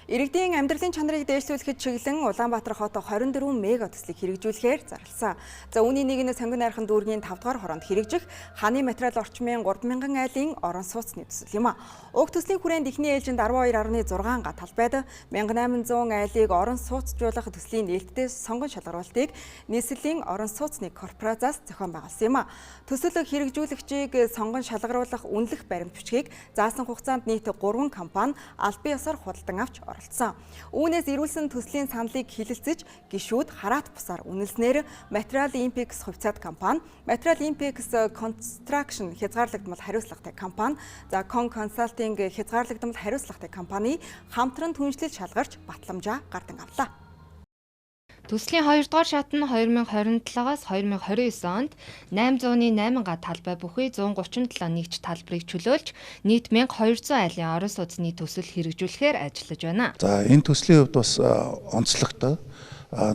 Иргэдийн амьдралын чанарыг дээшлүүлэхэд чиглэн Улаанбаатар хот 24 мега төслийг хэрэгжүүлэхээр зарласан. За, үүний нэг нь Сонгон найрхан дүүргийн 5 дугаар хороонд хэрэгжих ханы материал орчмын 3000 айлын орон сууцны төсөл юм а. Уг төслийн хүрээнд эхний ээлжинд 12.6 га талбайд 1800 айлыг орон сууцжуулах төслийн нээлттэй сонгон шалгаруултыг нийслэлийн орон сууцны корпорациас зохион байгуулсан юм а. Төсөл хэрэгжүүлэгчийг сонгон шалгаруулах үнэлэх баримт бичгийг заасан хугацаанд нийт 3 компани албан ёсоор худалдан авч оролцсон. Үүнээс ирүүлсэн төслийн саналыг хилэлцэж гишүүд хараат бусаар үнэлснээр Материал Impex хувьцаат компани, Материал Impex Construction хязгаарлагдмал хариуцлагатай компани, за, Con Consulting хязгаарлагдмал хариуцлагатай компани хамтран түншлэл шалгарч батламжаа гардан авлаа. Төслийн 2 дугаар шат нь 2027-аас 2029 онд 808 га талбай бүхий 137 нэгж талбарыг чөлөөлж, нийт 1200 айлын орон сууцны төсөл хэрэгжүүлэхээр ажиллаж байна. За, энэ төслийн хувьд бас онцлогтой,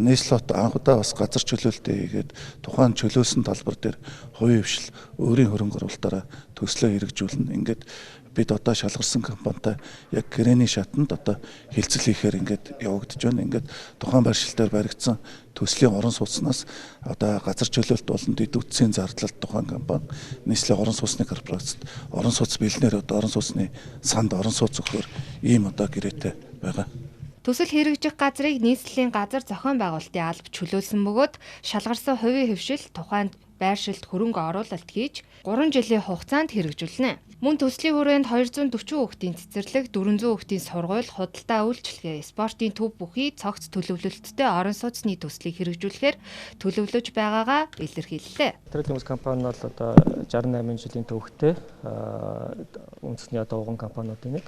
нийслэл хот анх удаа бас газар чөлөөлтөө хийгээд, тухайн чөлөөлсөн талбар дээр хувийн хэвшил өөрийн хөрөнгө оруулалтаараа төслөө хэрэгжүүлнэ. Ингээд бид одоо шалгарсан компанитай яг гэрээний шатанд одоо хэлцэл хийхээр ингээд явагдаж байна. Ингээд тухайн байршил дээр баригдсан төслийн орон сууцнаас одоо газар чөлөөлт болон дэд бүтцийн зардлалт тухайн компани нийслэлийн орон сууцны корпорацид орон сууц бэлнээр одоо орон сууцны санд орон сууц өгөхөөр ийм одоо гэрээтэй байгаа. Төсөл хэрэгжих газрыг нийслэлийн газар зохион байгуулалтын алба чөлөөлсөн бөгөөд шалгарсан хувийн хэвшил тухайн байршилд хөрөнгө оруулалт хийж, 3 жилийн хугацаанд хэрэгжүүлнэ. Мөн төслийн хүрээнд 240 хүүхдийн цэцэрлэг, 400 хүүхдийн сургууль, худалдаа үйлчилгээ, спортын төв бүхий цогц төлөвлөлттэй орон сууцны төслийг хэрэгжүүлэхээр төлөвлөж байгаагаа илэрхийллээ. Материал компани бол одоо 68 жилийн төвөгтэй үндэсний одоо уган компаниудын нэг.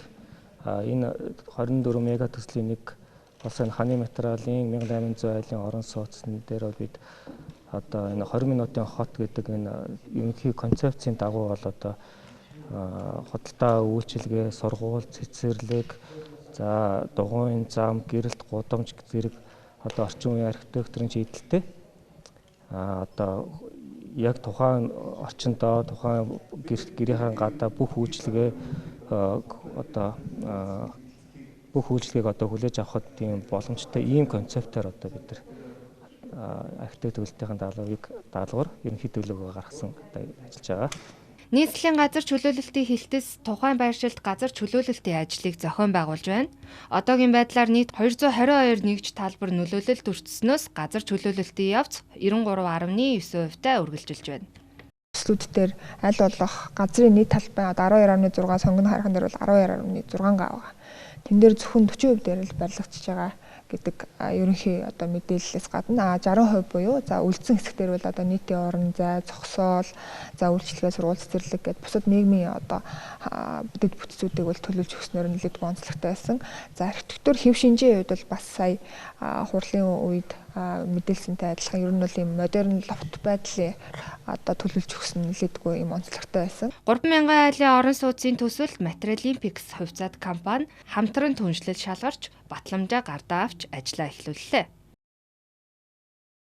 Энэ 24 мега төслийн нэг болсон ханы материалын 1800 айлын орон сууцны дээр бол бид одоо энэ 20 минутын хот гэдэг энэ ерөнхий концепцийн дагуу бол одоо худалдаа үйлчилгээ, сургууль, цэцэрлэг, за, дугуйн зам, гэрэлт, гудамж зэрэг одоо орчин үеийн архитектурын шийдэлтэй одоо яг тухайн орчиндөө, тухайн гэрийнхээ гадаа бүх үйлчилгээ одоо бүх үйлчилгээг одоо хүлээж авахад тийм боломжтой ийм концептоор одоо бид нар архитект төлөлтийн даалгавар ерөнхий төлөвлөгөө гаргасан, одоо ажиллаж байгаа. Нийслэлийн газар чөлөөлөлтийн хэлтэс тухайн байршилд газар чөлөөлөлтийн ажлыг зохион байгуулж байна. Одоогийн байдлаар нийт 222 нэгж талбар нөлөөлөлд өртснөөс газар чөлөөлөлтийн явц 93.9% та үргэлжилж байна. Төслүүд дээр аль болох газрын нийт талбай одоо 12.6, Сонгон хайрхан дээр бол 12.6 га байгаа. Тэн дээр зөвхөн 40% дээр л барилгачж байгаа гэдэг ерөнхий одоо мэдээллээс гадна 60% буюу за үлдсэн хэсэг дээр бол одоо нийтийн орон зай, зогсоол, за, үйлчилгээ, сургууль, цэцэрлэг гэдээ бусад нийгмийн одоо дэд бүтцүүдийг бол төлөвлөж өгснөөр нэлээдгүй онцлогтой байсан. За, архитектур хэв шинжийн хувьд бол бас сая хурлын үед мэдээлсэнтэй адилхан ер нь бол ийм модерн лофт байдлын одоо төлөвлөж өгсөн нэлээдгүй юм онцлогтой байсан. 3000 айлын орон сууцны төсөлд Материалимпикс хувьцаат компани хамтран түншлэл шалгарч, батламжаа гардаа авч ажиллаа эхлүүллээ.